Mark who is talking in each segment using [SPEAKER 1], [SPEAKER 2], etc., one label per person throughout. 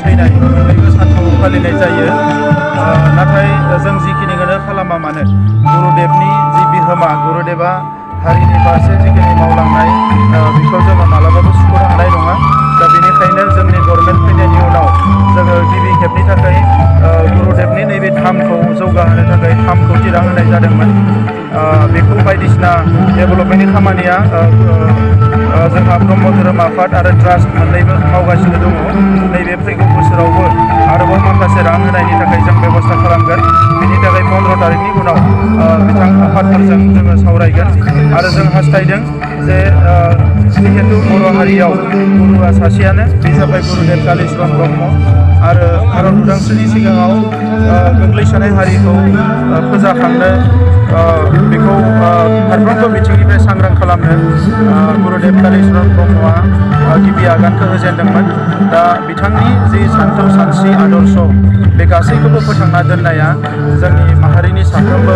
[SPEAKER 1] थैनाय मोननैबो सानखौ फालिनाय जायो। नाथाय जों जिखिनिखौनो खालामा मानो गुरुदेबनि जि बिहोमा गुरुदेबा हारिनि फारसे जिखिनि मावलांनाय बेखौ जोङो मालाबाबो सुख'नो हानाय नङा। दा बेनिखायनो जोंनि गभर्नमेन्ट फैनायनि उनाव जोङो गिबि खेबनि थाखाय गुरुदेबनि नैबे धामखौ जौगाहोनो थाखाय 3 कौटि रां होनाय जादोंमोन। बेखौ बायदिसिना डेभेलपमेन्टनि खामानिया जोंहा ब्रह्म धोरोम आफाद आरो ट्रास्ट मोननैबो मावगासिनो दङ। नैबे फैगौ बोसोरावबो आरोबाव माखासे रां होनायनि थाखाय जों बेब'स्था खालामगोन। बिनि थाखाय 15 तारिखनि उनाव बिथां आफादफोरजों जोङो सावरायगोन आरो जों हास्थायदों जे जिहेतु बर' हारियाव गुरुआ सासेयानो, बे जाबाय गुरुदेब कालिचरण ब्रह्म आरो भारत उदांस्रिनि सिगाङाव गोग्लैसोनाय हारिखौ फोजाखांनो बेखौ फारफ्रोमबो बिथिंनिफ्राय सांग्रां खालामनो गुरुदेब कालिचरण ब्रह्मआ गिबि आगानखौ होजेनदोंमोन। दा बिथांनि जि सानथौ सानस्रि आदर्श बे गासैखौबो फोथांना दोननाया जोंनि माहारिनि साफ्रोमबो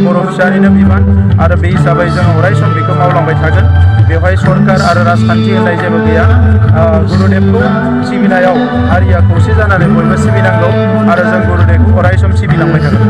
[SPEAKER 1] बर' फिसानिनो बिबान आरो बे हिसाबै जों अरायसम बेखौ मावलांबाय थागोन। बेवहाय सरकार आरो राजखान्थि होननाय जेबो गैया। गुरुदेबखौ सिबिनायाव हारिया खौसे जानानै बयबो सिबिनांगौ आरो जों गुरुदेबखौ अरायसम सिबिलांबाय थागोन।